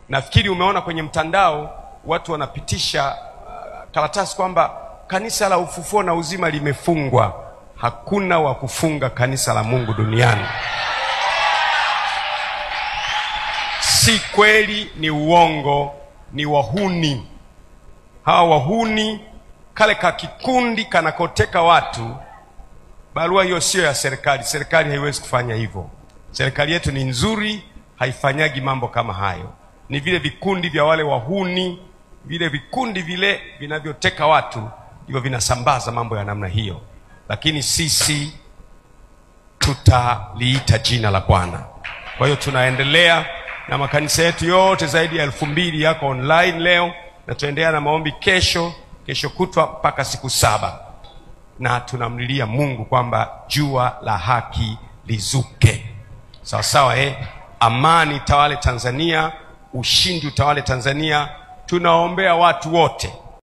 Nafikiri umeona kwenye mtandao watu wanapitisha karatasi kwamba kanisa la Ufufuo na Uzima limefungwa. Hakuna wa kufunga kanisa la Mungu duniani. Si kweli, ni uongo, ni wahuni. Hawa wahuni, kale ka kikundi kanakoteka watu. Barua hiyo sio ya serikali. Serikali haiwezi kufanya hivyo. Serikali yetu ni nzuri, haifanyagi mambo kama hayo. Ni vile vikundi vya wale wahuni, vile vikundi vile vinavyoteka watu, ndivyo vinasambaza mambo ya namna hiyo. Lakini sisi tutaliita jina la Bwana. Kwa hiyo tunaendelea na makanisa yetu yote zaidi ya 2000 yako online leo, na tuendelea na maombi kesho, kesho kutwa mpaka siku 7. Na tunamlilia Mungu kwamba jua la haki lizuke. Sawa sawa, Amani tawale Tanzania, ushindi utawale Tanzania. Tunaombea watu wote.